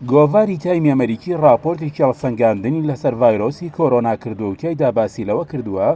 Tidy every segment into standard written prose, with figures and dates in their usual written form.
گۆڤاری تایمی ئەمەریکی ڕاپۆرتێکی هەڵسەنگاندنی لەسەر ڤایرۆسی کۆرۆنا کردووە و تیایدا باسی لەوە کردووە،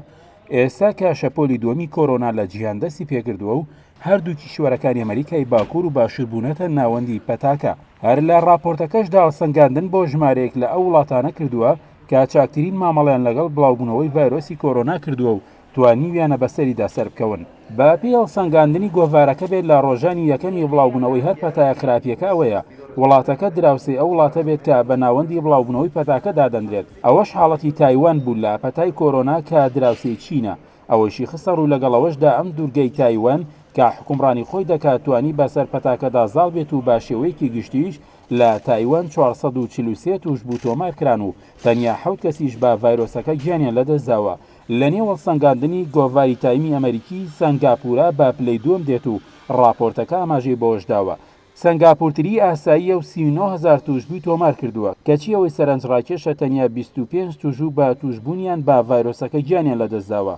ئێستا کە شەپۆلی دووەمی کۆرۆنا لە جیهان دەستی پێکردووە و هەردوو کیشوەرەکانی ئەمەریکای باکوور و باشوور بوونەتە ناوەندی پەتاکە. هەر لە ڕاپۆرتەکەشدا هەڵسەنگاندن بۆ ژمارەیەک لە ئەو وڵاتانە کردووە کە چاکترین مامەڵەیان لەگەڵ بڵاوبوونەوەی ڤایرۆسی کۆرۆنا کردووە و توانیویانە بەسەریدا سەربکەون. بە پێی هەڵسەنگاندنی گۆڤارەکە بێت لە ڕۆژانی یەکەمی بڵاوبوونەوەی هەر پەتایەک خراپییەکە ئەوەیە وڵاتەکە دراوسێی ئەو وڵاتە بێت کە بە ناوەندی بڵاوبوونەوەی پەتاکە دادەنرێت، ئەوەش حاڵەتی تایوان بوو لە پەتای کۆرۆنا کە دراوسێی چینە. ئەوەیشی خستە ڕوو لەگەڵ ئەوەشدا ئەم دوورگەی تایوان کە حوکمڕانی خۆی دەکات توانی بەسەر پەتاکەدا زاڵ بێت و بە شێوەیەکی گشتیش لە تایوان 443 تووشبوو تۆمار کران و تەنیا حەوت کەسیش بە ڤایرۆسەکە گیانیان لەدەستداوە. لەنێو هەڵسەنگاندنی گۆڤاری تایمی ئەمەریکی سەنگاپورە بە پلەی دووەم دێت و ڕاپۆرتەکە ئاماژەی بەوەشداوە، سەنگاپور تری ئاساییە و 39 هەزار تووشبووی تۆمار کردووە، کەچی ئەوەی سەرنجڕاکێشە تەنیا 25 تووشبوو بە تووشبوونیان بە ڤایرۆسەکە گیانیان لەدەستداوە.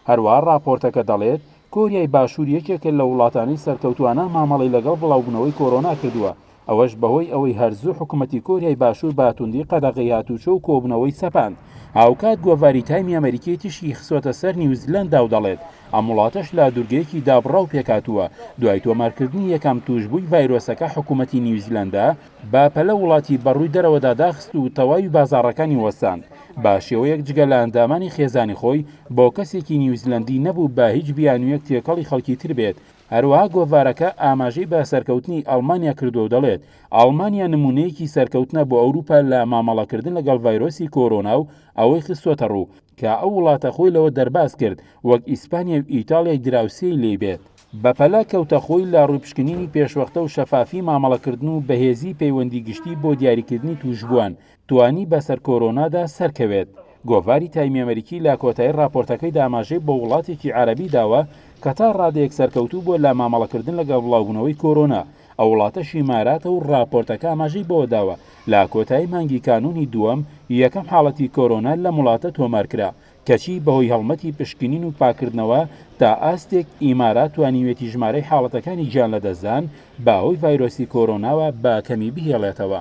هەروەها ڕاپۆرتەکە دەڵێت، کۆریای باشوور یەکێکە لە وڵاتانەی سەرکەوتووانە مامەڵەی لەگەڵ بڵاوبوونەوەی کۆرۆنا کردووە، ئەوەش بەهۆی ئەوەی هەر زوو حکومەتی کۆریای باشوور بە توندی قەدەغەی هاتووچۆ و کۆبوونەوەی سەپاند. هاوکات گۆڤاری تایمی ئەمەریکی تیشکی خستۆتە سەر نیوزلەندا و دەڵێت، ئەم وڵاتەش لە دوورگەیەکی دابڕاو پێکهاتووە، دوای تۆمارکردنی یەکەم تووشبووی ڤایرۆسەکە حکومەتی نیوزلەندا بە پەلە وڵاتی بەڕووی دەرەوەدا داخست و تەواوی بازاڕەکانی وەستاند، بە شێوەیەک جگە لە ئەندامانی خێزانی خۆی بۆ کەسێکی نیوزلەندی نەبوو بە هیچ بیانوویەک تێکەڵی خەڵکی تر بێت. هەروەها گۆڤارەکە ئاماژەی بە سەرکەوتنی ئەڵمانیا کردووە و دەڵێت، ئەڵمانیا نموونەیەکی سەرکەوتنە بۆ ئەوروپا لە مامەڵەکردن لەگەڵ ڤایرۆسی کۆرۆنا و ئەوەی خستووەتەڕوو کە ئەو وڵاتە خۆی لەوە دەرباز کرد وەک ئیسپانیا و ئیتاڵیای دراوسێی لێی بێت. بەپەلە کەوتە خۆی لە ڕووی پشکنینی پێشوەختە و شەفافی مامەڵەکردن و بەهێزی پەیوەندی گشتی بۆ دیاریکردنی تووشبووان توانی بەسەر کۆرۆنادا سەرکەوێت. گۆڤاری تایمی ئەمەریکی لە کۆتایی ڕاپۆرتەکەیدا ئاماژەی بۆ وڵاتێکی عەرەبی داوە کە تا ڕادەیەک سەرکەوتوو بووە لە مامەڵەکردن لەگەڵ بڵاوبوونەوەی کۆرۆنا، ئەو وڵاتەش ئیماراتە و ڕاپۆرتەکە ئاماژەی بەوە داوە لە کۆتایی مانگی کانوونی دووەم یەکەم حاڵەتی کۆرۆنا لەم وڵاتە تۆمارکرا، کەچی بەهۆی هەڵمەتی پشکنین و پاککردنەوە تا ئاستێک ئیمارات توانیویەتی ژمارەی حاڵەتەکانی گیانلەدەستدان بەهۆی ڤایرۆسی کۆرۆناوە بە کەمی بهێڵێتەوە.